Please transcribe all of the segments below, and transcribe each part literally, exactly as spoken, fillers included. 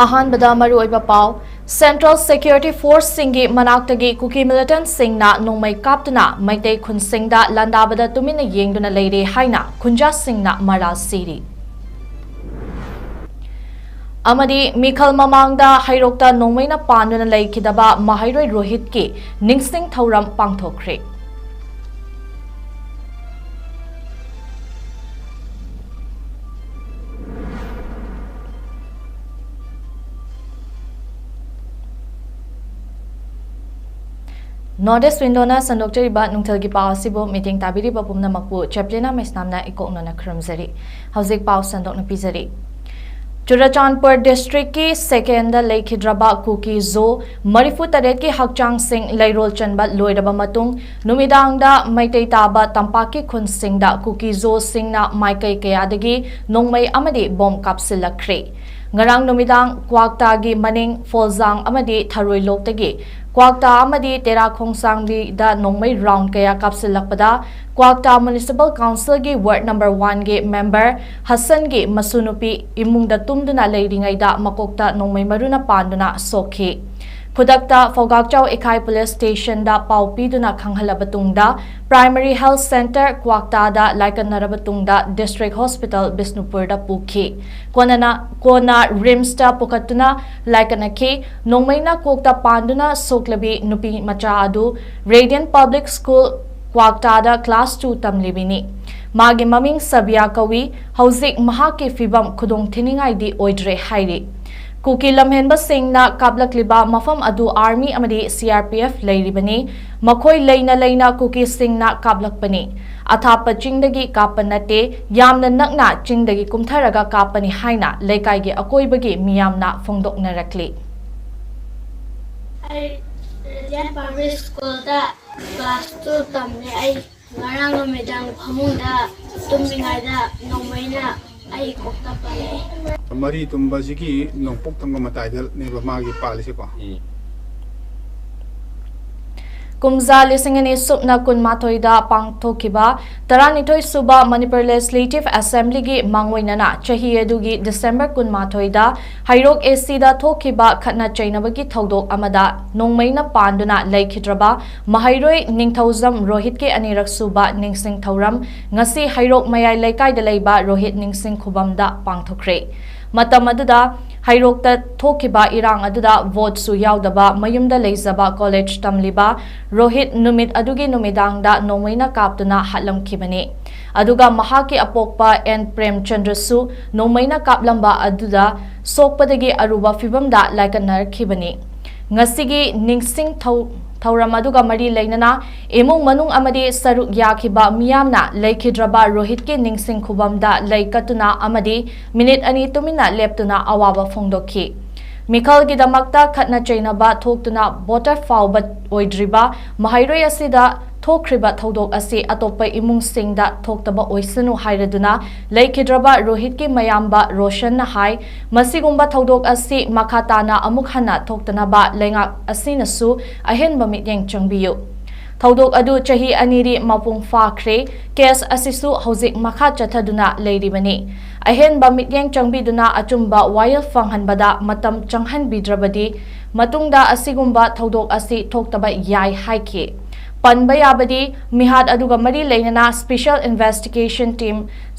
ꯑꯍꯥꯟꯕꯗ ꯃꯔꯨꯑꯣꯏꯕ ꯄꯥꯎ꯫ Central Security Forceꯁꯤꯡꯒꯤ ꯃꯅꯥꯛꯇꯒꯤ ꯀꯨꯀꯤ militantꯁꯤꯡꯅ ꯅꯣꯡꯃꯩ ꯀꯥꯞꯇꯨꯅ ꯃꯩꯇꯩ ꯈꯨꯟꯁꯤꯡꯗ ꯂꯥꯟꯗꯥꯕꯗ ꯇꯨꯃꯤꯟꯅ ꯌꯦꯡꯗꯨꯅ ꯂꯩꯔꯦ ꯍꯥꯏꯅ ꯈꯨꯟꯖꯥꯁꯤꯡꯅ ꯃꯔꯥꯜ ꯁꯤꯔꯤ꯫ ꯑꯃꯗꯤ ꯃꯤꯈꯜ ꯃꯃꯥꯡꯗ ꯍꯩꯔꯣꯛꯇ ꯅꯣꯡꯃꯩꯅ ꯄꯥꯟꯗꯨꯅ ꯂꯩꯈꯤꯗꯕ ꯃꯍꯩꯔꯣꯏ ꯔꯣꯍꯤꯠꯀꯤ ꯅꯤꯡꯁꯤꯡ ꯊꯧꯔꯝ ꯄꯥꯡꯊꯣꯛꯈ꯭ꯔꯦ꯫ North East Windowꯅ ꯁꯟꯗꯣꯛꯆꯔꯤꯕ ꯅꯨꯡꯊꯤꯜꯒꯤ ꯄꯥꯎ ꯑꯁꯤꯕꯨ ꯃꯤꯠꯌꯦꯡ ꯇꯥꯕꯤꯔꯤꯕ ꯄꯨꯝꯅꯃꯛꯄꯨ ꯆꯦꯄ꯭ꯂꯤꯅꯥ ꯃꯩꯁꯅꯥꯝꯅ ꯏꯀꯣꯛꯅꯅ ꯈꯨꯔꯨꯝꯖꯔꯤ꯫ ꯍꯧꯖꯤꯛ ꯄꯥꯎ ꯁꯟꯗꯣꯛꯅ ꯄꯤꯖꯔꯤ꯫ ꯆꯨꯔꯆꯥꯟꯄꯨꯔ districtꯀꯤ secondꯗ ꯂꯩꯈꯤꯗ꯭ꯔꯕ ꯀꯨꯀꯤ ꯖꯣ ꯃꯔꯤꯐꯨ ꯇꯔꯦꯠꯀꯤ ꯍꯛꯆꯥꯡꯁꯤꯡ ꯂꯩꯔꯣꯜ ꯆꯟꯕ ꯂꯣꯏꯔꯕ ꯃꯇꯨꯡ, ꯅꯨꯃꯤꯗꯥꯡꯗ ꯃꯩꯇꯩ ꯇꯥꯕ ꯇꯝꯄꯥꯛꯀꯤ ꯈꯨꯟꯁꯤꯡꯗ ꯀꯨꯀꯤ ꯖꯣꯁꯤꯡꯅ ꯃꯥꯏꯀꯩ ꯀꯌꯥꯗꯒꯤ ꯅꯣꯡꯃꯩ ꯑꯃꯗꯤ ꯕꯣꯝ ꯀꯥꯞꯁꯤꯜꯂꯛꯈ꯭ꯔꯦ꯫ ꯉꯔꯥꯡ ꯅꯨꯃꯤꯗꯥꯡ ꯀ꯭ꯋꯥꯛꯇꯥꯒꯤ ꯃꯅꯤꯡ ꯐꯣꯜꯖꯥꯡ ꯑꯃꯗꯤ ꯊꯔꯣꯏꯂꯣꯛꯇꯒꯤ ꯀ꯭ꯋꯥꯛꯇꯥ ꯑꯃꯗꯤ ꯇꯦꯔꯥ ꯈꯣꯡꯁꯥꯡꯕꯤꯗ ꯅꯣꯡꯃꯩ round ꯀꯌꯥ ꯀꯥꯞꯁꯤꯜꯂꯛꯄꯗ, ꯀ꯭ꯋꯥꯛꯇꯥ Municipal Councilꯒꯤ ward number oneꯒꯤ member ꯍꯁꯟꯒꯤ ꯃꯁꯨꯅꯨꯄꯤ ꯏꯃꯨꯡꯗ ꯇꯨꯝꯗꯨꯅ ꯂꯩꯔꯤꯉꯩꯗ ꯃꯀꯣꯛꯇ ꯅꯣꯡꯃꯩ ꯃꯔꯨꯅ ꯄꯥꯟꯗꯨꯅ ꯁꯣꯛꯈꯤ꯫ ꯈꯨꯗꯛꯇ ꯐꯧꯒꯥꯛꯆꯥꯎ ꯏꯈꯥꯏ Police Stationꯗ ꯄꯥꯎ ꯄꯤꯗꯨꯅ ꯈꯪꯍꯜꯂꯕ ꯇꯨꯡꯗ, Primary Health Centre ꯀ꯭ꯋꯥꯛꯇꯥꯗ ꯂꯥꯏꯀꯠꯅꯔꯕ ꯇꯨꯡꯗ District Hospital ꯕꯤꯁꯅꯨꯄꯨꯔꯗ ꯄꯨꯈꯤ꯫ ꯀꯣꯟꯅꯅ, ꯀꯣꯟꯅ RIMSꯇ ꯄꯨꯈꯠꯇꯨꯅ ꯂꯥꯏꯀꯠꯅꯈꯤ꯫ ꯅꯣꯡꯃꯩꯅ ꯀꯣꯛꯇ ꯄꯥꯟꯗꯨꯅ ꯁꯣꯛꯂꯕꯤ ꯅꯨꯄꯤ ꯃꯆꯥ ꯑꯗꯨ Radiant Public School ꯀ꯭ꯋꯥꯛꯇꯥꯗ class two ꯇꯝꯂꯤꯕꯤꯅꯤ꯫ ꯃꯥꯒꯤ ꯃꯃꯤꯡ ꯁꯕꯤꯌꯥ ꯀꯧꯏ꯫ ꯍꯧꯖꯤꯛ ꯃꯍꯥꯛꯀꯤ ꯐꯤꯕꯝ ꯈꯨꯗꯣꯡ ꯊꯤꯅꯤꯡꯉꯥꯏꯗꯤ ꯑꯣꯏꯗ꯭ꯔꯦ ꯍꯥꯏꯔꯤ꯫ ꯀꯨꯀꯤ ꯂꯝꯍꯦꯟꯕꯁꯤꯡꯅ ꯀꯥꯞꯂꯛꯂꯤꯕ ꯃꯐꯝ ꯑꯗꯨ Army ꯑꯃꯗꯤ C R P F ꯂꯩꯔꯤꯕꯅꯤ꯫ ꯃꯈꯣꯏ ꯂꯩꯅ ꯂꯩꯅ ꯀꯨꯀꯤꯁꯤꯡꯅ ꯀꯥꯞꯂꯛꯄꯅꯤ꯫ ꯑꯊꯥꯞꯄ ꯆꯤꯡꯗꯒꯤ ꯀꯥꯞꯄ ꯅꯠꯇꯦ, ꯌꯥꯝꯅ ꯅꯛꯅ ꯆꯤꯡꯗꯒꯤ ꯀꯨꯝꯊꯔꯒ ꯀꯥꯞꯄꯅꯤ ꯍꯥꯏꯅ ꯂꯩꯀꯥꯏꯒꯤ ꯑꯀꯣꯏꯕꯒꯤ ꯃꯤꯌꯥꯝꯅ ꯐꯣꯡꯗꯣꯛꯅꯔꯛꯂꯤ꯫ ꯑꯩ Radiant Public Schoolꯗ class two ꯇꯝꯃꯤ꯫ ꯑꯩ ꯉꯔꯥꯡ ꯅꯨꯃꯤꯗꯥꯡ ꯐꯃꯨꯡꯗ ꯇꯨꯝꯃꯤꯉꯩꯗ ꯅꯣꯡꯃꯩꯅ ꯑꯩ ꯀꯣꯛꯇ ꯄꯥꯜꯂꯛꯑꯦ꯫ ꯃꯔꯤ ꯇꯨꯝꯕꯁꯤꯒꯤ ꯅꯣꯡꯄꯣꯛ ꯊꯪꯕ ꯃꯇꯥꯏꯗꯅꯦꯕ ꯃꯥꯒꯤ ꯄꯥꯜꯂꯤꯁꯦꯀꯣ꯫ ꯎꯝ꯫ ꯀꯨꯝꯖꯥ ꯂꯤꯁꯤꯡ ꯑꯅꯤ ꯁꯨꯞꯅ ꯀꯨꯟꯃꯥꯊꯣꯏꯗ ꯄꯥꯡꯊꯣꯛꯈꯤꯕ ꯇꯔꯥꯅꯤꯊꯣꯏ ꯁꯨꯕ ꯃꯅꯤꯄꯨꯔ ꯂꯦꯖꯤꯁꯂꯦꯇꯤꯚ ꯑꯦꯁꯦꯝꯕ꯭ꯂꯤꯒꯤ ꯃꯥꯡꯑꯣꯏꯅꯅ ꯆꯍꯤ ꯑꯗꯨꯒꯤ ꯗꯤꯁꯦꯝꯕꯔ ꯀꯨꯟꯃꯥꯊꯣꯏꯗ ꯍꯩꯔꯣꯛ ꯑꯦ ꯁꯤꯗ ꯊꯣꯛꯈꯤꯕ ꯈꯠꯅ ꯆꯩꯅꯕꯒꯤ ꯊꯧꯗꯣꯛ ꯑꯃꯗ ꯅꯣꯡꯃꯩꯅ ꯄꯥꯟꯗꯨꯅ ꯂꯩꯈꯤꯗ꯭ꯔꯕ ꯃꯍꯩꯔꯣꯏ ꯅꯤꯡꯊꯧꯖꯝ ꯔꯣꯍꯤꯠꯀꯤ ꯑꯅꯤꯔꯛ ꯁꯨꯕ ꯅꯤꯡꯁꯤꯡ ꯊꯧꯔꯝ ꯉꯁꯤ ꯍꯩꯔꯣꯛ ꯃꯌꯥꯏ ꯂꯩꯀꯥꯏꯗ ꯂꯩꯕ ꯔꯣꯍꯤꯠ ꯅꯤꯡꯁꯤꯡ ꯈꯨꯕꯝꯗ ꯄꯥꯡꯊꯣꯛꯈ꯭ꯔꯦ꯫ ꯃꯇꯝ ꯑꯗꯨꯗ ꯍꯩꯔꯣꯛꯇ ꯊꯣꯛꯈꯤꯕ ꯏꯔꯥꯡ ꯑꯗꯨꯗ ꯚꯣꯠꯁꯨ ꯌꯥꯎꯗꯕ ꯃꯌꯨꯝꯗ ꯂꯩꯖꯕ ꯀꯣꯂꯦꯖ ꯇꯝꯂꯤꯕ ꯔꯣꯍꯤꯠ ꯅꯨꯃꯤꯠ ꯑꯗꯨꯒꯤ ꯅꯨꯃꯤꯗꯥꯡꯗ ꯅꯣꯡꯃꯩꯅ ꯀꯥꯞꯇꯨꯅ ꯍꯥꯠꯂꯝꯈꯤꯕꯅꯤ꯫ ꯑꯗꯨꯒ ꯃꯍꯥꯛꯀꯤ ꯑꯄꯣꯛꯄ ꯑꯦꯟ ꯄ꯭ꯔꯦꯝꯆꯟꯗ꯭ꯔꯁꯨ ꯅꯣꯡꯃꯩꯅ ꯀꯥꯞꯂꯝꯕ ꯑꯗꯨꯗ ꯁꯣꯛꯄꯗꯒꯤ ꯑꯔꯨꯕ ꯐꯤꯕꯝꯗ ꯂꯥꯏꯀꯠꯅꯔꯛꯈꯤꯕꯅꯤ꯫ ꯉꯁꯤꯒꯤ ꯅꯤꯡꯁꯤꯡ ꯊꯧ-, ꯊꯧꯔꯝ ꯑꯗꯨꯒ ꯃꯔꯤ ꯂꯩꯅꯅ ꯏꯃꯨꯡ ꯃꯅꯨꯡ ꯑꯃꯗꯤ ꯁꯔꯨꯛ ꯌꯥꯈꯤꯕ ꯃꯤꯌꯥꯝꯅ ꯂꯩꯈꯤꯗ꯭ꯔꯕ ꯔꯣꯍꯤꯠꯀꯤ ꯅꯤꯡꯁꯤꯡ ꯈꯨꯕꯝꯗ ꯂꯩ ꯀꯠꯇꯨꯅ ꯑꯃꯗꯤ ꯃꯤꯅꯤꯠ ꯑꯅꯤ ꯇꯨꯃꯤꯟꯅ ꯂꯦꯞꯇꯨꯅ ꯑꯋꯥꯕ ꯐꯣꯡꯗꯣꯛꯈꯤ꯫ ꯃꯤꯈꯜꯒꯤꯗꯃꯛꯇ ꯈꯠꯅ ꯆꯩꯅꯕ ꯊꯣꯛꯇꯨꯅ ꯚꯣꯇꯔ ꯐꯥꯎꯕ ꯑꯣꯏꯗ꯭ꯔꯤꯕ ꯃꯍꯩꯔꯣꯏ ꯑꯁꯤꯗ ꯊꯣꯛꯈ꯭ꯔꯤꯕ ꯊꯧꯗꯣꯛ ꯑꯁꯤ ꯑꯇꯣꯞꯄ ꯏꯃꯨꯡꯁꯤꯡꯗ ꯊꯣꯛꯇꯕ ꯑꯣꯏꯁꯅꯨ ꯍꯥꯏꯔꯗꯨꯅ ꯂꯩꯈꯤꯗ꯭ꯔꯕ ꯔꯣꯍꯤꯠꯀꯤ ꯃꯌꯥꯝꯕ ꯔꯣꯁꯟꯅ ꯍꯥꯏ, ꯃꯁꯤꯒꯨꯝꯕ ꯊꯧꯗꯣꯛ ꯑꯁꯤ ꯃꯈꯥ ꯇꯥꯅ ꯑꯃꯨꯛ ꯍꯟꯅ ꯊꯣꯛꯇꯅꯕ ꯂꯩꯉꯥꯛ ꯑꯁꯤꯅꯁꯨ ꯑꯍꯦꯟꯕ ꯃꯤꯠꯌꯦꯡ ꯆꯪꯕꯤꯌꯨ꯫ ꯊꯧꯗꯣꯛ ꯑꯗꯨ ꯆꯍꯤ ꯑꯅꯤꯗꯤ ꯃꯄꯨꯡ ꯐꯥꯈ꯭ꯔꯦ꯫ ꯀꯦꯁ ꯑꯁꯤꯁꯨ ꯍꯧꯖꯤꯛ ꯃꯈꯥ ꯆꯠꯊꯗꯨꯅ ꯂꯩꯔꯤꯕꯅꯤ꯫ ꯑꯍꯦꯟꯕ ꯃꯤꯠꯌꯦꯡ ꯆꯪꯕꯤꯗꯨꯅ ꯑꯆꯨꯝꯕ ꯋꯥꯌꯦꯜ ꯐꯪꯍꯟꯕꯗ ꯃꯇꯝ ꯆꯪꯍꯟꯕꯤꯗ꯭ꯔꯕꯗꯤ ꯃꯇꯨꯡꯗ ꯑꯁꯤꯒꯨꯝꯕ ꯊꯧꯗꯣꯛ ꯑꯁꯤ ꯊꯣꯛꯇꯕ ꯌꯥꯏ ꯍꯥꯏꯈꯤ꯫ ꯄꯟꯕ ꯌꯥꯕꯗꯤ, ꯃꯤꯍꯥꯠ ꯑꯗꯨꯒ ꯃꯔꯤ ꯂꯩꯅꯅ Special Investigation Team,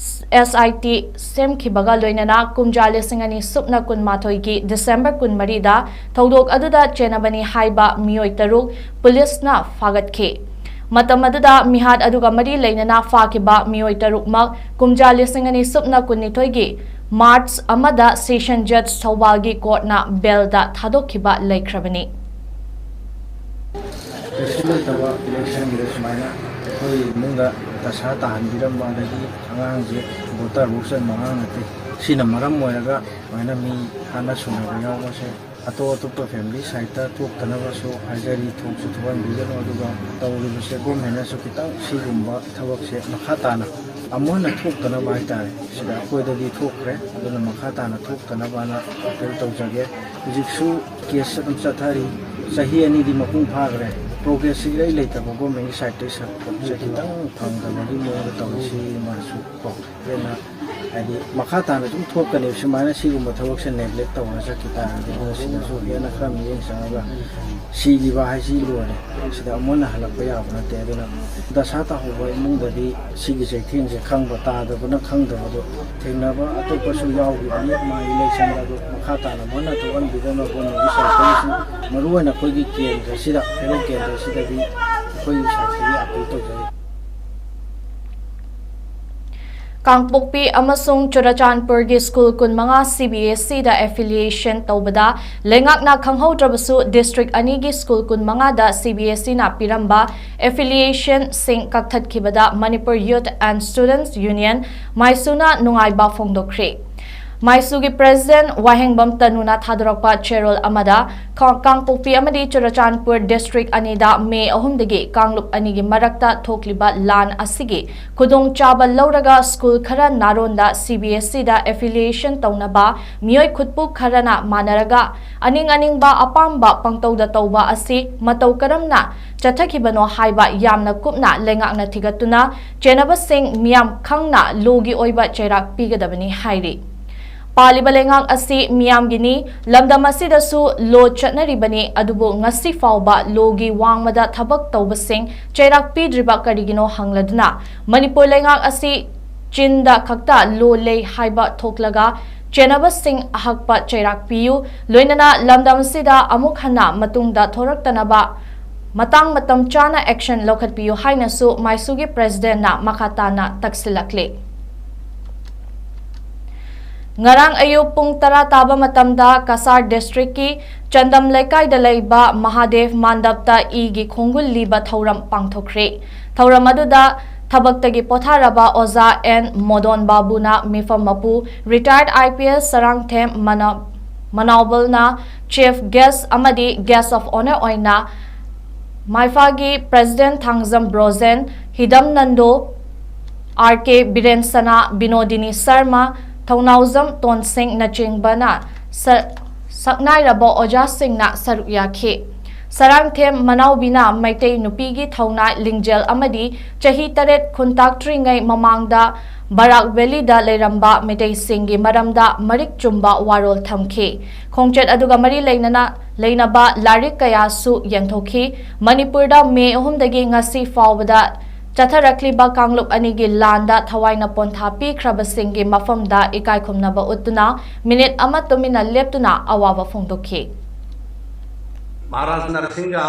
S I T, ꯁꯦꯝꯈꯤꯕꯒ ꯂꯣꯏꯅꯅ ꯀꯨꯝꯖꯥ ꯂꯤꯁꯤꯡ ꯑꯅꯤ ꯁꯨꯞꯅ ꯀꯨꯟꯃꯥꯊꯣꯏꯒꯤ ꯗꯤꯁꯦꯝꯕꯔ ꯀꯨꯟꯃꯔꯤꯗ ꯊꯧꯗꯣꯛ ꯑꯗꯨꯗ ꯆꯦꯟꯅꯕꯅꯤ ꯍꯥꯏꯕ ꯃꯤꯑꯣꯏ ꯇꯔꯨꯛ ꯄꯨꯂꯤꯁꯅ ꯐꯥꯒꯠꯈꯤ꯫ ꯃꯇꯝ ꯑꯗꯨꯗ ꯃꯤꯍꯥꯠ ꯑꯗꯨꯒ ꯃꯔꯤ ꯂꯩꯅꯅ ꯐꯥꯈꯤꯕ ꯃꯤꯑꯣꯏ ꯇꯔꯨꯛꯃꯛ ꯀꯨꯝꯖꯥ ꯂꯤꯁꯤꯡ ꯑꯅꯤ ꯁꯨꯞꯅ ꯀꯨꯟꯅꯤꯊꯣꯏꯒꯤ ꯃꯥꯔꯆ ꯑꯃꯗ ꯁꯦꯁꯟ ꯖꯖ ꯊꯧꯕꯥꯜꯒꯤ ꯀꯣꯔꯠꯅ ꯕꯦꯜꯗ ꯊꯥꯗꯣꯛꯈꯤꯕ ꯂꯩꯈ꯭ꯔꯕꯅꯤ꯫ ꯀꯩꯁꯨ ꯂꯩꯇꯕ ꯏꯂꯦꯛꯁꯟꯒꯤꯗ ꯁꯨꯃꯥꯏꯅ ꯑꯩꯈꯣꯏ ꯏꯃꯨꯡꯗ ꯗꯁꯥ ꯇꯥꯍꯟꯕꯤꯔꯝꯕ, ꯑꯗꯒꯤ ꯑꯉꯥꯡꯁꯦ ꯚꯣꯇꯔ ꯕꯣꯛꯁ ꯆꯟꯕ ꯑꯉꯥꯡ ꯅꯠꯇꯦ꯫ ꯁꯤꯅ ꯃꯔꯝ ꯑꯣꯏꯔꯒ ꯁꯨꯃꯥꯏꯅ ꯃꯤ ꯍꯥꯠꯅ ꯁꯨꯅꯕ ꯌꯥꯎꯕꯁꯦ ꯑꯇꯣꯞ ꯑꯇꯣꯞꯄ ꯐꯦꯃꯤꯂꯤ ꯁꯥꯏꯠꯇ ꯊꯣꯛꯇꯅꯕꯁꯨ ꯍꯥꯏꯖꯔꯤ꯫ ꯊꯣꯛꯁꯨ ꯊꯣꯛꯍꯟꯕꯤꯒꯅꯨ꯫ ꯑꯗꯨꯒ ꯇꯧꯔꯤꯕꯁꯦ ꯒꯣꯔꯃꯦꯟꯅꯁꯨ ꯈꯤꯇꯪ ꯁꯤꯒꯨꯝꯕ ꯊꯕꯛꯁꯦ ꯃꯈꯥ ꯇꯥꯅ ꯑꯃꯨꯛ ꯍꯟꯅ ꯊꯣꯛꯇꯅꯕ ꯍꯥꯏꯇꯥꯔꯦ, ꯁꯤꯗ ꯑꯩꯈꯣꯏꯗꯗꯤ ꯊꯣꯛꯈ꯭ꯔꯦ, ꯑꯗꯨꯅ ꯃꯈꯥ ꯇꯥꯅ ꯊꯣꯛꯇꯅꯕꯅ ꯑꯄꯤꯜ ꯇꯧꯖꯒꯦ꯫ ꯍꯧꯖꯤꯛꯁꯨ ꯀꯦꯁ ꯑꯗꯨꯝ ꯆꯠꯊꯔꯤ꯫ ꯆꯍꯤ ꯑꯅꯤꯗꯤ ꯃꯄꯨꯡ ꯐꯥꯈ꯭ꯔꯦ꯫ ꯄ꯭ꯔꯣꯒ꯭ꯔꯦꯁꯁꯤ ꯏꯔꯩ ꯂꯩꯇꯕ ꯒꯣꯔꯃꯦꯟꯒꯤ ꯁꯥꯏꯠꯇꯒꯤ ꯁꯞꯄꯣꯔꯠꯁꯦ ꯈꯤꯇꯪ ꯐꯪꯗꯕꯒꯤ ꯃꯑꯣꯡꯗ ꯇꯧꯔꯤꯁꯤ ꯃꯥꯁꯨ ꯀꯣ ꯍꯦꯟꯅ ꯍꯥꯏꯗꯤ ꯃꯈꯥ ꯇꯥꯅ ꯑꯗꯨꯝ ꯊꯣꯛꯀꯅꯦꯕ꯫ ꯁꯨꯃꯥꯏꯅ ꯁꯤꯒꯨꯝꯕ ꯊꯕꯛꯁꯦ ꯅꯦꯒ꯭ꯂꯦꯛ ꯇꯧꯅ ꯆꯠꯈꯤ ꯇꯥꯔꯒꯗꯤ ꯑꯗꯨꯅ ꯁꯤꯗꯁꯨ ꯍꯦꯟꯅ ꯈꯔ ꯃꯤꯠꯌꯦꯡ ꯆꯪꯉꯒ ꯁꯤꯈꯤꯕ ꯍꯥꯏꯁꯤ ꯂꯣꯏꯔꯦ꯫ ꯁꯤꯗ ꯑꯃꯨꯛ ꯍꯟꯅ ꯍꯜꯂꯛꯄ ꯌꯥꯕ ꯅꯠꯇꯦ꯫ ꯑꯗꯨꯅ ꯗꯁꯥ ꯇꯥꯍꯧꯕ ꯏꯃꯨꯡꯗꯗꯤ ꯁꯤꯒꯤ ꯆꯩꯊꯦꯡꯁꯦ ꯈꯪꯕ ꯇꯥꯗꯕꯅ ꯈꯪꯗꯕꯗꯣ ꯊꯦꯡꯅꯕ ꯑꯇꯣꯞꯄꯁꯨ ꯌꯥꯎꯈꯤꯕꯅꯤ꯫ ꯃꯥꯒꯤ ꯏꯂꯦꯛꯁꯟꯗ ꯑꯗꯨ ꯃꯈꯥ ꯇꯥꯅ ꯃꯣꯏꯅ ꯊꯣꯛꯍꯟꯕꯤꯗꯅꯕ ꯃꯣꯏꯒꯤ ꯁꯔꯀꯥꯔꯁꯤꯡ ꯃꯔꯨꯑꯣꯏꯅ ꯑꯩꯈꯣꯏꯒꯤ ꯀꯦꯟꯗ꯭ꯔꯁꯤꯗ ꯍꯦꯔꯣ ꯀꯦꯟꯗ꯭ꯔꯁꯤꯗꯒꯤ ꯑꯩꯈꯣꯏꯒꯤ ꯁꯥꯏꯠꯇꯒꯤ ꯑꯄꯤꯜ ꯇꯧꯖꯔꯤ꯫ ꯀꯥꯡꯄꯣꯛꯄꯤ ꯑꯃꯁꯨꯡ ꯆꯨꯔꯆꯥꯟꯄꯨꯔꯒꯤ ꯁ꯭ꯀꯨꯜ ꯀꯨꯟꯃꯉꯥ CBSEꯗ affiliation ꯇꯧꯕꯗ ꯂꯩꯉꯥꯛꯅ ꯈꯪꯍꯧꯗ꯭ꯔꯕꯁꯨ district ꯑꯅꯤꯒꯤ ꯁ꯭ꯀꯨꯜ ꯀꯨꯟꯃꯉꯥꯗ CBSEꯅ ꯄꯤꯔꯝꯕ affiliationꯁꯤꯡ ꯀꯛꯊꯠꯈꯤꯕꯗ Manipur Youth and Students Union, ꯃꯥꯏꯁꯨꯅ ꯅꯨꯡꯉꯥꯏꯕ ꯐꯣꯡꯗꯣꯛꯈ꯭ꯔꯦ꯫ ꯃꯥꯏꯁꯨꯒꯤ president ꯋꯥꯍꯦꯡꯕꯝ ꯇꯅꯨꯅ ꯊꯥꯗꯣꯔꯛꯄ ꯆꯦꯔꯣꯜ ꯑꯃꯗ ꯀꯥꯡꯄꯣꯛꯄꯤ ꯑꯃꯗꯤ ꯆꯨꯔꯆꯥꯟꯄꯨꯔ district ꯑꯅꯤꯗ ꯃꯦ ꯑꯍꯨꯝꯗꯒꯤ ꯀꯥꯡꯂꯨꯞ ꯑꯅꯤꯒꯤ ꯃꯔꯛꯇ ꯊꯣꯛꯂꯤꯕ ꯂꯥꯟ ꯑꯁꯤꯒꯤ ꯈꯨꯗꯣꯡꯆꯥꯕ ꯂꯧꯔꯒ ꯁ꯭ꯀꯨꯜ ꯈꯔ ꯅꯥꯔꯣꯟꯗ CBSEꯗ affiliation ꯇꯧꯅꯕ ꯃꯤꯑꯣꯏ ꯈꯨꯠꯄꯨ ꯈꯔꯅ ꯃꯥꯟꯅꯔꯒ ꯑꯅꯤꯡ ꯑꯅꯤꯡꯕ ꯑꯄꯥꯝꯕ ꯄꯪꯇꯧꯗ ꯇꯧꯕ ꯑꯁꯤ ꯃꯇꯧ ꯀꯔꯝꯅ ꯆꯠꯊꯈꯤꯕꯅꯣ ꯍꯥꯏꯕ ꯌꯥꯝꯅ ꯀꯨꯞꯅ ꯂꯩꯉꯥꯛꯅ ꯊꯤꯒꯠꯇꯨꯅ ꯆꯦꯟꯅꯕꯁꯤꯡ ꯃꯤꯌꯥꯝ ꯈꯪꯅ ꯂꯣꯒꯤ ꯑꯣꯏꯕ ꯆꯩꯔꯥꯛ ꯄꯤꯒꯗꯕꯅꯤ ꯍꯥꯏꯔꯤ꯫ ꯄꯥꯜꯂꯤꯕ ꯂꯩꯉꯥꯛ ꯑꯁꯤ ꯃꯤꯌꯥꯝꯒꯤꯅꯤ꯫ ꯂꯝꯗꯝ ꯑꯁꯤꯗꯁꯨ ꯂꯣ ꯆꯠꯅꯔꯤꯕꯅꯤ, ꯑꯗꯨꯕꯨ ꯉꯁꯤ ꯐꯥꯎꯕ ꯂꯣꯒꯤ ꯋꯥꯡꯃꯗ ꯊꯕꯛ ꯇꯧꯕꯁꯤꯡ ꯆꯩꯔꯥꯛ ꯄꯤꯗ꯭ꯔꯤꯕ ꯀꯔꯤꯒꯤꯅꯣ ꯍꯪꯂꯗꯨꯅ ꯃꯅꯤꯄꯨꯔ ꯂꯩꯉꯥꯛ ꯑꯁꯤ ꯆꯤꯟꯗ ꯈꯛꯇ ꯂꯣ ꯂꯩ ꯍꯥꯏꯕ ꯊꯣꯛꯂꯒ ꯆꯦꯟꯅꯕꯁꯤꯡ ꯑꯍꯛꯄ ꯆꯩꯔꯥꯛ ꯄꯤꯌꯨ, ꯂꯣꯏꯅꯅ ꯂꯝꯗꯝ ꯑꯁꯤꯗ ꯑꯃꯨꯛ ꯍꯟꯅ ꯃꯇꯨꯡꯗ ꯊꯣꯔꯛꯇꯅꯕ ꯃꯇꯥꯡ ꯃꯇꯝ ꯆꯥꯅ action ꯂꯧꯈꯠꯄꯤꯌꯨ ꯍꯥꯏꯅꯁꯨ ꯃꯥꯏꯁꯨꯒꯤ presidentꯅ ꯃꯈꯥ ꯇꯥꯅ ꯇꯛꯁꯤꯜꯂꯛꯂꯤ꯫ ꯉꯔꯥꯡ ꯑꯌꯨꯛ ꯄꯨꯡ ꯇꯔꯥ ꯇꯥꯕ ꯃꯇꯝꯗ ꯀꯁꯥꯔ districtꯀꯤ ꯆꯟꯗꯝ ꯂꯩꯀꯥꯏꯗ ꯂꯩꯕ ꯃꯍꯥꯗꯦꯕ ꯃꯥꯟꯗꯞꯇ ꯏꯒꯤ ꯈꯣꯡꯒꯨꯜ ꯂꯤꯕ ꯊꯧꯔꯝ ꯄꯥꯡꯊꯣꯛꯈ꯭ꯔꯦ꯫ ꯊꯧꯔꯝ ꯑꯗꯨꯗ ꯊꯕꯛꯇꯒꯤ ꯄꯣꯊꯥꯔꯕ ꯑꯣꯖꯥ ꯑꯦꯟ ꯃꯣꯗꯣꯟ ꯕꯥꯕꯨꯅ ꯃꯤꯐꯝ ꯃꯄꯨ retired IPS Sarangthem ꯃꯅꯥꯎꯕꯜꯅ chief guest ꯑꯃꯗꯤ guest of honour ꯑꯣꯏꯅ ꯃꯥꯏꯐꯥꯒꯤ president ꯊꯥꯡꯖꯝ ꯕ꯭ꯔꯣꯖꯦꯟ, ꯍꯤꯗꯝ ꯅꯟꯗꯣ, ꯑꯥꯔ ꯀꯦ ꯕꯤꯔꯦꯟ ꯁꯅꯥ, ꯕꯤꯅꯣꯗꯤꯅꯤ ꯁꯔꯃ, ꯊꯧꯅꯥꯎꯖꯝ ꯇꯣꯟꯁꯤꯡꯅꯆꯤꯡꯕꯅ ꯁꯛꯅꯥꯏꯔꯕ ꯑꯣꯖꯥꯁꯤꯡꯅ ꯁꯔꯨꯛ ꯌꯥꯈꯤ꯫ ꯁꯔꯥꯡꯊꯦꯝ ꯃꯅꯥꯎꯕꯤꯅ ꯃꯩꯇꯩ ꯅꯨꯄꯤꯒꯤ ꯊꯧꯅꯥ ꯂꯤꯡꯖꯦꯜ ꯑꯃꯗꯤ ꯆꯍꯤ ꯇꯔꯦꯠ ꯈꯨꯟꯇꯥꯛꯇ꯭ꯔꯤꯉꯩ ꯃꯃꯥꯡꯗ ꯕꯔꯥꯛ ꯚꯦꯂꯤꯗ ꯂꯩꯔꯝꯕ ꯃꯩꯇꯩꯁꯤꯡꯒꯤ ꯃꯔꯝꯗ ꯃꯔꯤꯛ ꯆꯨꯝꯕ ꯋꯥꯔꯣꯜ ꯊꯝꯈꯤ꯫ ꯈꯣꯡꯆꯠ ꯑꯗꯨꯒ ꯃꯔꯤ ꯂꯩꯅꯅ ꯂꯩꯅꯕ ꯂꯥꯏꯔꯤꯛ ꯀꯌꯥꯁꯨ ꯌꯦꯟꯊꯣꯛꯈꯤ꯫ ꯃꯅꯤꯄꯨꯔꯗ ꯃꯦ ꯑꯍꯨꯝꯗꯒꯤ ꯉꯁꯤ ꯐꯥꯎꯕꯗ ꯆꯠꯊꯔꯛꯂꯤꯕ ꯀꯥꯡꯂꯨꯞ ꯑꯅꯤꯒꯤ ꯂꯥꯟꯗ ꯊꯋꯥꯏꯅ ꯄꯣꯟꯊꯥ ꯄꯤꯈ꯭ꯔꯕꯁꯤꯡꯒꯤ ꯃꯐꯝꯗ ꯏꯀꯥꯏ ꯈꯨꯝꯅꯕ ꯎꯠꯇꯨꯅ ꯃꯤꯅꯤꯠ ꯑꯃ ꯇꯨꯃꯤꯟꯅ ꯂꯦꯞꯇꯨꯅ ꯑꯋꯥꯕ ꯐꯣꯡꯗꯣꯛꯈꯤ꯫ ꯃꯍꯥꯔꯥꯖ ꯅꯔꯁꯤꯡꯒ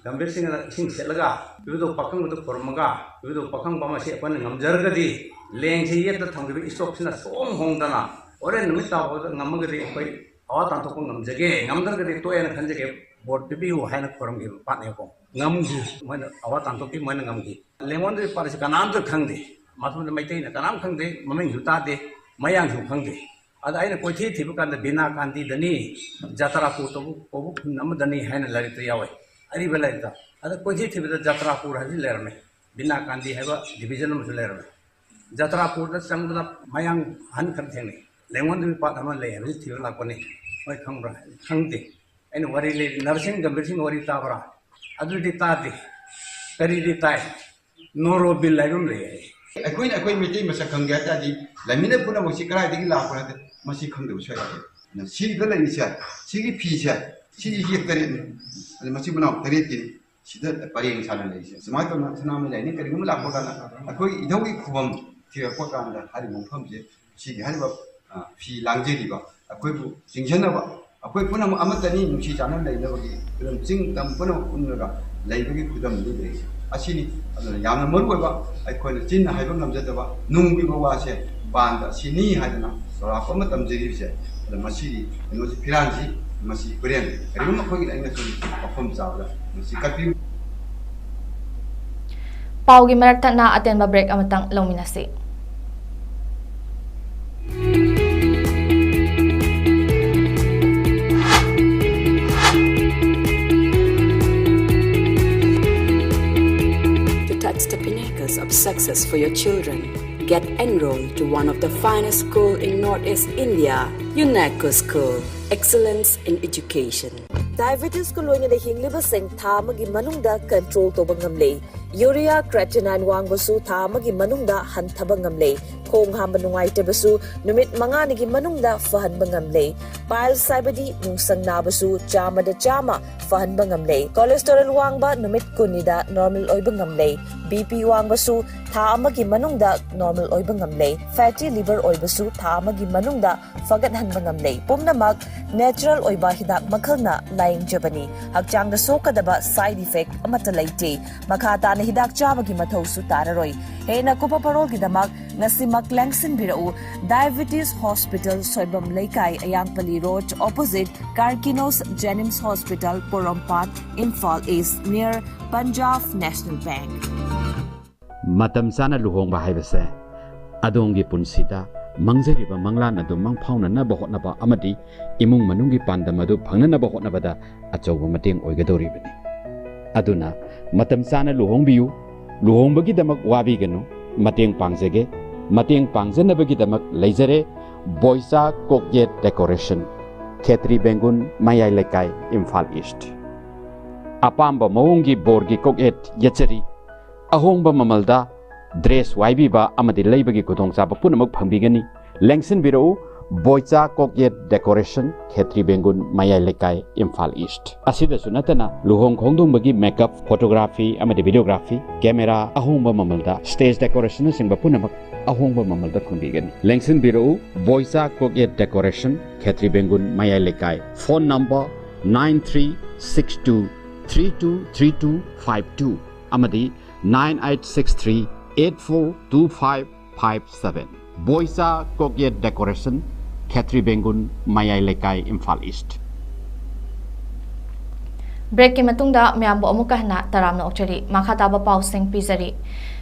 ꯒꯝꯚꯤꯔ ꯁꯤꯡꯅ ꯏꯁꯤꯡ ꯁꯦꯠꯂꯒ ꯏꯕꯨꯙꯧ ꯄꯥꯈꯪꯕꯗꯨ ꯈꯨꯔꯨꯝꯃꯒ, ꯏꯕꯨꯙꯧ ꯄꯥꯈꯪꯕ ꯑꯃ ꯑꯁꯤ ꯑꯩꯈꯣꯏꯅ ꯉꯝꯖꯔꯒꯗꯤ ꯂꯦꯡꯁꯤ ꯌꯦꯠꯇ ꯊꯝꯈꯤꯕ ꯏꯁꯇꯣꯛꯁꯤꯅ ꯁꯨꯝ ꯍꯣꯡꯗꯅ ꯍꯣꯔꯦꯟ ꯅꯨꯃꯤꯠ ꯇꯥꯕꯗ ꯉꯝꯃꯒꯗꯤ ꯑꯩꯈꯣꯏ ꯑꯋꯥ ꯇꯥꯟꯊꯣꯛꯄ ꯉꯝꯖꯒꯦ, ꯉꯝꯗ꯭ꯔꯒꯗꯤ ꯇꯣꯛꯑꯦꯅ ꯈꯟꯖꯒꯦ, ꯕꯣꯔ ꯄꯤꯕꯤꯌꯨ ꯍꯥꯏꯅ ꯈꯨꯔꯨꯝꯈꯤꯕ ꯄꯥꯠꯅꯦꯕꯀꯣ꯫ ꯉꯝꯈꯤ, ꯃꯣꯏꯅ ꯑꯋꯥ ꯇꯥꯟꯊꯣꯛꯈꯤ, ꯃꯣꯏꯅ ꯉꯝꯈꯤ꯫ ꯂꯦꯡꯉꯣꯟꯗ꯭ꯔꯤ ꯄꯥꯠ ꯑꯁꯤ ꯀꯅꯥꯝꯇ ꯈꯪꯗꯦ, ꯃꯐꯝꯗ ꯃꯩꯇꯩꯅ ꯀꯅꯥꯝ ꯈꯪꯗꯦ, ꯃꯃꯤꯡꯁꯨ ꯇꯥꯗꯦ, ꯃꯌꯥꯡꯁꯨ ꯈꯪꯗꯦ꯫ ꯑꯗ ꯑꯩꯅ ꯀꯣꯏꯊꯤ ꯊꯤꯕ ꯀꯥꯟꯗ ꯕꯤꯅꯥ ꯀꯥꯟꯇꯤꯗꯅꯤ, ꯖꯇ꯭ꯔꯥꯄꯨꯔ ꯀꯧꯕ, ꯀꯧꯕ ꯈꯨꯟ ꯑꯃꯗꯅꯤ ꯍꯥꯏꯅ ꯂꯥꯏꯔꯤꯛꯇ ꯌꯥꯎꯋꯦ, ꯑꯔꯤꯕ ꯂꯥꯏꯔꯤꯛꯇ꯫ ꯑꯗ ꯀꯣꯏꯊꯤ ꯊꯤꯕꯗ ꯖꯇ꯭ꯔꯥꯄꯨꯔ ꯍꯥꯏꯕꯁꯤ ꯂꯩꯔꯝꯃꯦ, ꯕꯤꯅꯥ ꯀꯥꯟꯇꯤ ꯍꯥꯏꯕ ꯗꯤꯕꯤꯖꯟ ꯑꯃꯁꯨ ꯂꯩꯔꯝꯃꯦ꯫ ꯖꯇ꯭ꯔꯥꯄꯨꯔꯗ ꯆꯪꯕꯗ ꯃꯌꯥꯡ ꯑꯍꯟ ꯈꯔ ꯊꯦꯡꯅꯩ, ꯂꯦꯡꯉꯣꯟꯗ꯭ꯔꯤ ꯄꯥꯠ ꯑꯃ ꯂꯩ ꯍꯥꯏꯕꯁꯤ ꯊꯤꯕ ꯂꯥꯛꯄꯅꯤ, ꯃꯣꯏ ꯈꯪꯕ꯭ꯔꯥ? ꯈꯪꯗꯦ꯫ ꯑꯩꯅ ꯋꯥꯔꯤ ꯂꯩ, ꯅꯔꯁꯤꯡ ꯒꯝꯚꯤꯔ ꯁꯤꯡ ꯋꯥꯔꯤ ꯇꯥꯕ꯭ꯔꯥ? ꯑꯗꯨꯗꯤ ꯇꯥꯗꯦ꯫ ꯀꯔꯤꯗꯤ ꯇꯥꯏ? ꯅꯣꯔꯣꯕꯤꯜ ꯍꯥꯏꯕ ꯑꯃ ꯂꯩ ꯍꯥꯏ꯫ ꯑꯩꯈꯣꯏꯅ ꯑꯩꯈꯣꯏ ꯃꯩꯇꯩ ꯃꯁꯛ ꯈꯪꯒꯦ ꯍꯥꯏ ꯇꯥꯔꯗꯤ ꯂꯩꯃꯤꯟꯅ ꯄꯨꯝꯅꯃꯛꯁꯤ ꯀꯗꯥꯏꯗꯒꯤ ꯂꯥꯛꯄ ꯅꯠꯇꯦ, ꯃꯁꯤ ꯈꯪꯗꯕ ꯁꯨꯡꯌꯥ ꯌꯥꯗꯦ꯫ ꯑꯗꯨꯅ ꯁꯤꯗ ꯂꯩꯔꯤꯁꯦ, ꯁꯤꯒꯤ ꯐꯤꯁꯦ, ꯁꯤꯒꯤ ꯌꯦꯛ ꯇꯔꯦꯠꯅꯤ꯫ ꯑꯗꯨ ꯃꯆꯤꯟ ꯃꯅꯥꯎ ꯇꯔꯦꯠꯀꯤꯅꯤ ꯁꯤꯗ ꯄꯔꯦꯡ ꯁꯥꯅ ꯂꯩꯔꯤꯁꯦ꯫ ꯁꯨꯃꯥꯏꯅ ꯇꯧꯅ ꯁꯅꯥꯃꯍꯤ ꯂꯥꯏꯅꯤꯡ ꯀꯔꯤꯒꯨꯝꯕ ꯂꯥꯛꯄ ꯀꯥꯟꯗ ꯑꯩꯈꯣꯏ ꯏꯙꯧꯒꯤ ꯈꯨꯕꯝ ꯊꯤꯔꯛꯄ ꯀꯥꯟꯗ ꯍꯥꯏꯔꯤꯕ ꯃꯐꯝꯁꯦ, ꯁꯤꯒꯤ ꯍꯥꯏꯔꯤꯕ, ꯑ, ꯐꯤ ꯂꯥꯡꯖꯔꯤꯕ ꯑꯩꯈꯣꯏꯕꯨ ꯆꯤꯡꯁꯤꯟꯅꯕ, ꯑꯩꯈꯣꯏ ꯄꯨꯝꯅꯃꯛ ꯑꯃꯠꯇꯅꯤ, ꯅꯨꯡꯁꯤ ꯆꯥꯟꯅꯅ ꯂꯩꯅꯕꯒꯤ ꯈꯨꯗꯝ, ꯆꯤꯡ ꯇꯝ ꯄꯨꯝꯅꯃꯛ ꯄꯨꯜꯂꯒ ꯂꯩꯕꯒꯤ ꯈꯨꯗꯝꯗꯤ ꯂꯩꯔꯤꯁꯦ꯫ ꯑꯁꯤꯅꯤ꯫ ꯑꯗꯨꯅ ꯌꯥꯝꯅ ꯃꯔꯨ ꯑꯣꯏꯕ ꯑꯩꯈꯣꯏꯅ ꯆꯤꯟꯅ ꯍꯥꯏꯕ ꯉꯝꯖꯗꯕ ꯅꯨꯡꯒꯤ ꯋꯥꯁꯦ ꯄꯥꯟꯗ ꯁꯤꯅꯤ ꯍꯥꯏꯗꯅ ꯆꯥꯎꯔꯥꯛꯄ ꯑꯃ ꯇꯝꯖꯔꯤꯕꯁꯦ꯫ ꯑꯗ ꯃꯁꯤꯒꯤ ꯀꯩꯅꯣꯁꯤ, ꯐꯤꯔꯥꯟꯁꯤ, ꯃꯁꯤ ꯍꯣꯔꯦꯟ ꯀꯔꯤꯒꯨꯝꯕ ꯑꯩꯈꯣꯏꯒꯤ ꯑꯩꯅ ꯁꯨꯝ ꯋꯥꯐꯝ ꯆꯥꯕꯗ ꯃꯁꯤ ꯀꯠꯄꯤꯌꯨ꯫ ꯄꯥꯎꯒꯤ ꯃꯔꯛ ꯊꯠꯅ ꯑꯇꯦꯟꯕ ꯕ꯭ꯔꯦꯛ ꯑꯃꯇꯪ ꯂꯧꯃꯤꯟꯅꯁꯤ꯫ To touch the pinnacles of success for your children, get enrolled to one of the finest school in Northeast India, UNESCO School. Excellence in education. Diabetesꯀ ꯂꯣꯏꯅꯅ ꯍꯤꯡꯂꯤꯕꯁꯤꯡ ꯊꯥ ꯑꯃꯒꯤ ꯃꯅꯨꯡꯗ control ꯇꯧꯕ ꯉꯝꯂꯦ꯫ Urea creatinine ꯋꯥꯡꯕꯁꯨ ꯊꯥ ꯑꯃꯒꯤ ꯃꯅꯨꯡꯗ ꯍꯟꯊꯕ ꯉꯝꯂꯦ꯫ ꯈꯣꯡ ꯍꯥꯝꯕ ꯅꯨꯡꯉꯥꯏꯇꯕꯁꯨ ꯅꯨꯃꯤꯠ ꯃꯉꯥꯅꯤꯒꯤ ꯃꯅꯨꯡꯗ ꯐꯍꯟꯕ ꯉꯝꯂꯦ꯫ Piles ꯍꯥꯏꯕꯗꯤ ꯅꯨꯡꯁꯪ ꯅꯥꯕꯁꯨ ꯆꯥꯝꯃꯗ ꯆꯥꯝꯃ ꯐꯍꯟꯕ ꯉꯝꯂꯦ꯫ Cholesterol ꯋꯥꯡꯕ ꯅꯨꯃꯤꯠ ꯀꯨꯟꯅꯤꯗ normal ꯑꯣꯏꯕ ꯉꯝꯂꯦ꯫ BP ꯋꯥꯡꯕꯁꯨ ꯊꯥ ꯑꯃꯒꯤ ꯃꯅꯨꯡꯗ normal ꯑꯣꯏꯕ ꯉꯝꯂꯦ꯫ Fatty liver ꯑꯣꯏꯕꯁꯨ ꯊꯥ ꯑꯃꯒꯤ ꯃꯅꯨꯡꯗ ꯐꯒꯠꯍꯟꯕ ꯉꯝꯂꯦ꯫ ꯄꯨꯝꯅꯃꯛ natural ꯑꯣꯏꯕ ꯍꯤꯗꯥꯛ ꯃꯈꯜꯅ ꯂꯥꯌꯦꯡꯖꯕꯅꯤ꯫ ꯍꯛꯆꯥꯡꯗ ꯁꯣꯛꯀꯗꯕ side effect ꯑꯃꯠꯇ ꯂꯩꯇꯦ꯫ ꯃꯈꯥ ꯇꯥꯅ ꯍꯤꯗꯥꯛ ꯆꯥꯕꯒꯤ ꯃꯊꯧꯁꯨ ꯇꯥꯔꯔꯣꯏ꯫ ꯍꯦꯟꯅ ꯀꯨꯞꯄ ꯄꯔꯣꯜꯒꯤꯗꯃꯛ ꯉꯁꯤꯃꯛ ꯂꯦꯡꯁꯤꯟꯕꯤꯔꯛꯎ꯫ Diabetes Hospital, ꯁꯣꯏꯕꯝ ꯂꯩꯀꯥꯏ, ꯑꯌꯥꯡꯄꯜꯂꯤ Road, opposite Carkinos Jenims Hospital, ꯄꯣꯔꯣꯝꯄꯥꯠ, Imphal East, near Punjab National Bank꯫ ꯃꯇꯝ ꯆꯥꯅ ꯂꯨꯍꯣꯡꯕ ꯍꯥꯏꯕꯁꯦ ꯑꯗꯣꯝꯒꯤ ꯄꯨꯟꯁꯤꯗ ꯃꯪꯖꯔꯤꯕ ꯃꯪꯂꯥꯟ ꯑꯗꯨ ꯃꯪꯐꯥꯎꯅꯅꯕ ꯍꯣꯠꯅꯕ ꯑꯃꯗꯤ ꯏꯃꯨꯡ ꯃꯅꯨꯡꯒꯤ ꯄꯥꯟꯗꯝ ꯑꯗꯨ ꯐꯪꯅꯅꯕ ꯍꯣꯠꯅꯕꯗ ꯑꯆꯧꯕ ꯃꯇꯦꯡ ꯑꯣꯏꯒꯗꯧꯔꯤꯕꯅꯤ꯫ ꯑꯗꯨꯅ ꯃꯇꯝ ꯆꯥꯅ ꯂꯨꯍꯣꯡꯕꯤꯌꯨ꯫ ꯂꯨꯍꯣꯡꯕꯒꯤꯗꯃꯛ ꯋꯥꯕꯤꯒꯅꯨ꯫ ꯃꯇꯦꯡ ꯄꯥꯡꯖꯒꯦ꯫ ꯃꯇꯦꯡ ꯄꯥꯡꯖꯅꯕꯒꯤꯗꯃꯛ ꯂꯩꯖꯔꯦ ꯕꯣꯏꯆꯥ ꯀꯣꯛꯌꯦꯠ ꯗꯦꯀꯣꯔꯦꯁꯟ, ꯈꯦꯇ꯭ꯔꯤ ꯕꯦꯡꯒꯨꯟ, ꯃꯌꯥꯏ ꯂꯩꯀꯥꯏ, ꯏꯝꯐꯥꯜ ꯏꯁ꯭ꯠ꯫ ꯑꯄꯥꯝꯕ ꯃꯑꯣꯡꯒꯤ ꯕꯣꯔꯒꯤ ꯀꯣꯛꯌꯦꯠ ꯌꯦꯠꯆꯔꯤ꯫ ꯑꯍꯣꯡꯕ ꯃꯃꯜꯗ ꯗ꯭ꯔꯦꯁ ꯋꯥꯏꯕꯤꯕ ꯑꯃꯗꯤ ꯂꯩꯕꯒꯤ ꯈꯨꯗꯣꯡꯆꯥꯕ ꯄꯨꯝꯅꯃꯛ ꯐꯪꯕꯤꯒꯅꯤ꯫ ꯂꯦꯡꯁꯤꯟꯕꯤꯔꯛꯎ, ꯕꯣꯏꯆꯥ ꯀꯣꯛꯌꯦꯠ ꯗꯦꯀꯣꯔꯦꯁꯟ, ꯈꯦꯇ꯭ꯔꯤ ꯕꯦꯡꯒꯨꯟ, ꯃꯌꯥꯏ ꯂꯩꯀꯥꯏ, ꯏꯝꯐꯥꯜ ꯏꯁ꯭ꯠ꯫ ꯑꯁꯤꯗꯁꯨ ꯅꯠꯇꯅ ꯂꯨꯍꯣꯡ ꯈꯣꯡꯗꯣꯡꯕꯒꯤ ꯃꯦꯀꯞ, ꯐꯣꯇꯣꯒ꯭ꯔꯥꯐꯤ ꯑꯃꯗꯤ ꯚꯤꯗꯤꯑꯣꯒ꯭ꯔꯥꯐꯤ, ꯀꯦꯃꯦꯔꯥ, ꯑꯍꯣꯡꯕ ꯃꯃꯜꯗ ꯁ꯭ꯇꯦꯖ ꯗꯦꯀꯣꯔꯦꯁꯟꯅꯆꯤꯡꯕ ꯄꯨꯝꯅꯃꯛ ꯑꯍꯣꯡꯕ ꯃꯃꯜꯗ ꯐꯪꯕꯤꯒꯅꯤ꯫ ꯂꯦꯡꯁꯤꯟꯕꯤꯔꯛꯎ, ꯕꯣꯏꯆꯥ ꯀꯣꯛꯌꯦꯠ ꯗꯦꯀꯣꯔꯦꯁꯟ, ꯈꯦꯇ꯭ꯔꯤ ꯕꯦꯡꯒꯨꯟ, ꯃꯌꯥꯏ ꯂꯩꯀꯥꯏ꯫ Phone number nine three six two three two three two five two ꯑꯃꯗꯤ nine eight six three eight four two five five seven꯫ ꯕꯣꯏꯆꯥ ꯀꯣꯛꯌꯦꯠ ꯗꯦꯀꯣꯔꯦꯁꯟ, ꯈꯦꯇ꯭ꯔꯤ ꯕꯦꯡꯒꯨꯟ, ꯃꯌꯥꯏ ꯂꯩꯀꯥꯏ, ꯏꯝꯐꯥꯜ ꯏꯁ꯭ꯠ꯫ ꯕ꯭ꯔꯦꯛꯀꯤ ꯃꯇꯨꯡꯗ ꯃꯌꯥꯝꯕꯨ ꯑꯃꯨꯛꯀ ꯍꯟꯅ ꯇꯔꯥꯝꯅ ꯑꯣꯛꯆꯔꯤ꯫ ꯃꯈꯥ ꯇꯥꯕ ꯄꯥꯎꯁꯤꯡ ꯄꯤꯖꯔꯤ꯫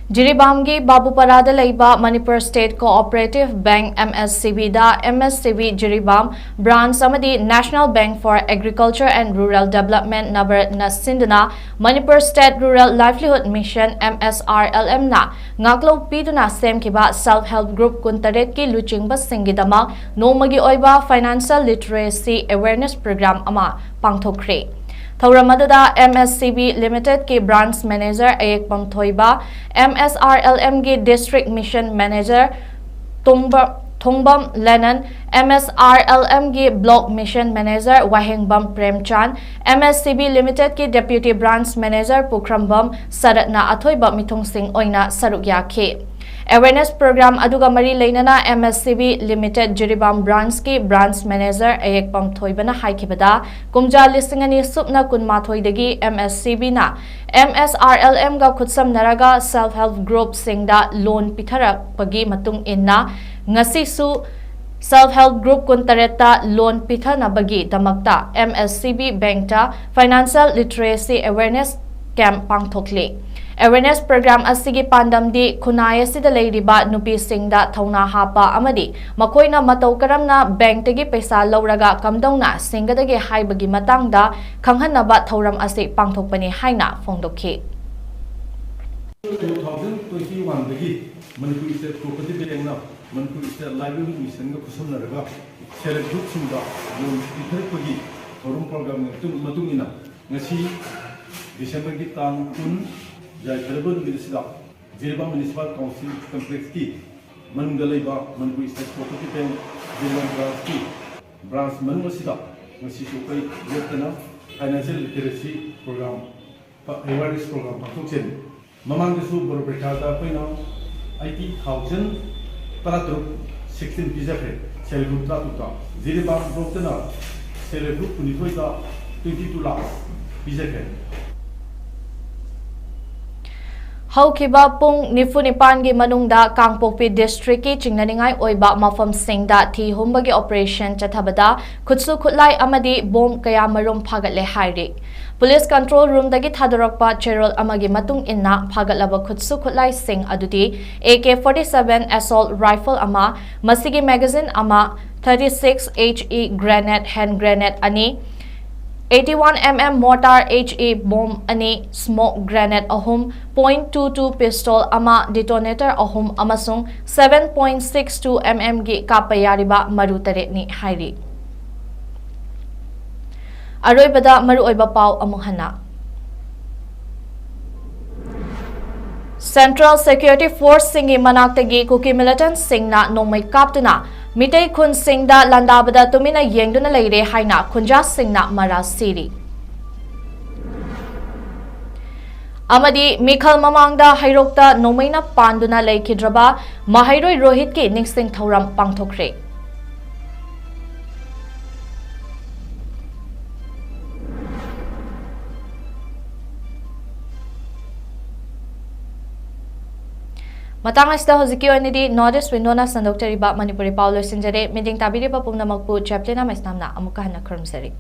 ꯖꯤꯔꯤꯕꯥꯝꯒꯤ ꯕꯥꯕꯨꯄꯥꯔꯥꯗ ꯂꯩꯕ Manipur State Cooperative Bank, M S C B ꯗ M S C B Jiribam branch ꯑꯃꯗꯤ National Bank for Agriculture and Rural Development, NABARD ꯅ ꯁꯤꯟꯗꯨꯅ Manipur State Rural Livelihood Mission, M S R L M ꯅ ꯉꯥꯛꯂꯧ ꯄꯤꯗꯨꯅ ꯁꯦꯝꯈꯤꯕ Self Help Group ꯀꯨꯟꯇꯔꯦꯠꯀꯤ ꯂꯨꯆꯤꯡꯕꯁꯤꯡꯒꯤꯗꯃꯛ ꯅꯣꯡꯃꯒꯤ ꯑꯣꯏꯕ Financial Literacy Awareness Program ꯑꯃ ꯄꯥꯡꯊꯣꯛꯈ꯭ꯔꯦ꯫ ꯊꯧꯔꯝ ꯑꯗꯨꯗ M S C B Limited ꯀꯤ Branch Manager ꯑꯌꯦꯛꯄꯝ ꯊꯣꯏꯕ, M S R L M ꯒꯤ District Mission Manager ꯇꯣꯡꯕ-, ꯊꯣꯡꯕꯝ ꯂꯦꯅꯟ, M S R L M ꯒꯤ Block Mission Manager ꯋꯥꯍꯦꯡꯕꯝ ꯄ꯭ꯔꯦꯝꯆꯥꯟ, M S C B Limited ꯀꯤ Deputy Branch Manager ꯄꯨꯈ꯭ꯔꯝꯕꯝ ꯁꯔꯠꯅ ꯑꯊꯣꯏꯕ ꯃꯤꯊꯨꯡꯁꯤꯡ ꯑꯣꯏꯅ ꯁꯔꯨꯛ ꯌꯥꯈꯤ꯫ Awareness program ꯑꯗꯨꯒ ꯃꯔꯤ ꯂꯩꯅꯅ M S C B Limited Jiribam branch ꯀꯤ Branch Manager ꯑꯌꯦꯛꯄꯝ ꯊꯣꯏꯕꯅ ꯍꯥꯏꯈꯤꯕꯗ, ꯀꯨꯝꯖꯥ ꯂꯤꯁꯤꯡ ꯑꯅꯤ ꯁꯨꯞꯅ ꯀꯨꯟꯃꯥꯊꯣꯏꯗꯒꯤ M S C B ꯅ M S R L M ꯒ ꯈꯨꯠꯁꯝꯅꯔꯒ Self Help Group ꯁꯤꯡꯗ loan ꯄꯤꯊꯔꯛꯄꯒꯤ ꯃꯇꯨꯡ ꯏꯟꯅ ꯉꯁꯤꯁꯨ Self Help Group ꯀꯨꯟꯇꯔꯦꯠꯇ loan ꯄꯤꯊꯅꯕꯒꯤꯗꯃꯛꯇ M S C B Bank ꯇ Financial Literacy Awareness Camp ꯄꯥꯡꯊꯣꯛꯂꯤ꯫ Awareness program ꯑꯁꯤꯒꯤ ꯄꯥꯟꯗꯝꯗꯤ ꯈꯨꯟꯅꯥꯏ ꯑꯁꯤꯗ ꯂꯩꯔꯤꯕ ꯅꯨꯄꯤꯁꯤꯡꯗ ꯊꯧꯅꯥ ꯍꯥꯞꯄ ꯑꯃꯗꯤ ꯃꯈꯣꯏꯅ ꯃꯇꯧ ꯀꯔꯝꯅ bank ꯇꯒꯤ ꯄꯩꯁꯥ ꯂꯧꯔꯒ ꯀꯝꯗꯧꯅ ꯁꯤꯡꯒꯗꯒꯦ ꯍꯥꯏꯕꯒꯤ ꯃꯇꯥꯡꯗ ꯈꯪꯍꯟꯅꯕ ꯊꯧꯔꯝ ꯑꯁꯤ ꯄꯥꯡꯊꯣꯛꯄꯅꯤ ꯍꯥꯏꯅ ꯐꯣꯡꯗꯣꯛꯈꯤ꯫ Two thousand twenty-one ꯗꯒꯤ Manipur State Cooperative Bank ꯅ Manipur State Livelihood Mission ꯒ ꯈꯨꯠꯁꯝꯅꯔꯒ Self Help Group ꯁꯤꯡꯗ loan ꯄꯤꯊꯔꯛꯄꯒꯤ ꯊꯧꯔꯝ program ꯒꯤ ꯃꯇꯨꯡ, ꯃꯇꯨꯡ ꯏꯟꯅ ꯉꯁꯤ December ꯒꯤ ꯇꯥꯡ ꯀꯨꯟ, ꯌꯥꯏꯐꯔꯕ ꯅꯨꯃꯤꯠ ꯑꯁꯤꯗ ꯖꯤꯔꯤꯕꯥꯝ Municipal Council Complex ꯀꯤ ꯃꯅꯨꯡꯗ ꯂꯩꯕ Manipur State Cooperative Bank Jiribam branch ꯀꯤ branch ꯃꯅꯨꯡ ꯑꯁꯤꯗ ꯉꯁꯤꯁꯨ ꯑꯩꯈꯣꯏ ꯂꯦꯞꯇꯅ Financial Literacy Program, Awareness Program ꯄꯥꯡꯊꯣꯛꯆꯔꯤ꯫ ꯃꯃꯥꯡꯗꯁꯨ ꯕꯣꯔꯣ ꯄꯩꯈꯥꯗ ꯑꯩꯈꯣꯏꯅ eighty thousand ꯇꯔꯥꯇꯔꯨꯛ, sixteen ꯄꯤꯖꯈ꯭ꯔꯦ, Self Help Group ꯇꯔꯥꯇꯔꯨꯛꯇ꯫ Jiribam block ꯇꯅ Self Help Group ꯀꯨꯟꯅꯤꯊꯣꯏꯗ twenty two lakhs ꯄꯤꯖꯈ꯭ꯔꯦ꯫ ꯍꯧꯈꯤꯕ ꯄꯨꯡ ꯅꯤꯐꯨ ꯅꯤꯄꯥꯟꯒꯤ ꯃꯅꯨꯡꯗ ꯀꯥꯡꯄꯣꯛꯄꯤ ꯗꯤꯁꯇ꯭ꯔꯤꯛꯀꯤ ꯆꯤꯡꯅꯅꯤꯡꯉꯥꯏ ꯑꯣꯏꯕ ꯃꯐꯝꯁꯤꯡꯗ ꯊꯤ ꯍꯨꯝꯕꯒꯤ ꯑꯣꯄꯔꯦꯁꯟ ꯆꯠꯊꯕꯗ ꯈꯨꯠꯁꯨ ꯈꯨꯠꯂꯥꯏ ꯑꯃꯗꯤ ꯕꯣꯝ ꯀꯌꯥ ꯃꯔꯨꯝ ꯐꯥꯒꯠꯂꯦ ꯍꯥꯏꯔꯤ꯫ ꯄꯨꯂꯤꯁ ꯀꯟꯇ꯭ꯔꯣꯜ ꯔꯨꯝꯗꯒꯤ ꯊꯥꯗꯣꯔꯛꯄ ꯆꯦꯔꯣꯜ ꯑꯃꯒꯤ ꯃꯇꯨꯡ ꯏꯟꯅ, ꯐꯥꯒꯠꯂꯕ ꯈꯨꯠꯁꯨ ꯈꯨꯠꯂꯥꯏꯁꯤꯡ ꯑꯗꯨꯗꯤ A K forty-seven assault rifle ꯑꯃ, ꯃꯁꯤꯒꯤ ꯃꯦꯒꯥꯖꯤꯟ ꯑꯃ, thirty-six H E grenade, hand grenade ꯑꯅꯤ, eighty-one M M mortar H E bomb ꯑꯅꯤ, smoke grenade ꯑꯍꯨꯝ, point two two pistol ꯑꯃ, detonator ꯑꯍꯨꯝ ꯑꯃꯁꯨꯡ seven point six two M M ꯒꯤ ꯀꯥꯞꯄ ꯌꯥꯔꯤꯕ ꯃꯔꯨ ꯇꯔꯦꯠꯅꯤ ꯍꯥꯏꯔꯤ꯫ ꯑꯔꯣꯏꯕꯗ ꯃꯔꯨꯑꯣꯏꯕ ꯄꯥꯎ ꯑꯃꯨꯛ ꯍꯟꯅ꯫ Central Security Force ꯁꯤꯡꯒꯤ ꯃꯅꯥꯛꯇꯒꯤ ꯀꯨꯀꯤ militant ꯁꯤꯡꯅ ꯅꯣꯡꯃꯩ ꯀꯥꯞꯇꯨꯅ ꯃꯤꯇꯩ ꯈꯨꯟꯁꯤꯡꯗ ꯂꯥꯟꯗꯥꯕꯗ ꯇꯨꯃꯤꯟꯅ ꯌꯦꯡꯗꯨꯅ ꯂꯩꯔꯦ ꯍꯥꯏꯅ ꯈꯨꯟꯖꯥꯁꯤꯡꯅ ꯃꯔꯥꯜ ꯁꯤꯔꯤ꯫ ꯑꯃꯗꯤ ꯃꯤꯈꯜ ꯃꯃꯥꯡꯗ ꯍꯩꯔꯣꯛꯇ ꯅꯣꯡꯃꯩꯅ ꯄꯥꯟꯗꯨꯅ ꯂꯩꯈꯤꯗ꯭ꯔꯕ ꯃꯍꯩꯔꯣꯏ ꯔꯣꯍꯤꯠꯀꯤ ꯅꯤꯡꯁꯤꯡ ꯊꯧꯔꯝ ꯄꯥꯡꯊꯣꯛꯈ꯭ꯔꯦ꯫ ꯃꯇꯥꯡ ꯑꯁꯤꯗ ꯍꯧꯖꯤꯛꯀꯤ ꯑꯣꯏꯅꯗꯤ North East Window ꯅ ꯁꯟꯗꯣꯛꯆꯔꯤꯕ ꯃꯅꯤꯄꯨꯔꯤ ꯄꯥꯎ ꯂꯣꯏꯁꯤꯟꯖꯔꯦ꯫ ꯃꯤꯠꯌꯦꯡ ꯇꯥꯕꯤꯔꯤꯕ ꯄꯨꯝꯅꯃꯛꯄꯨ ꯆꯦꯄ꯭ꯂꯤꯟ ꯑꯃ ꯏꯁꯅꯥꯝꯅ ꯑꯃꯨꯛꯀ ꯍꯟꯅ ꯈꯨꯔꯨꯝꯖꯔꯤ꯫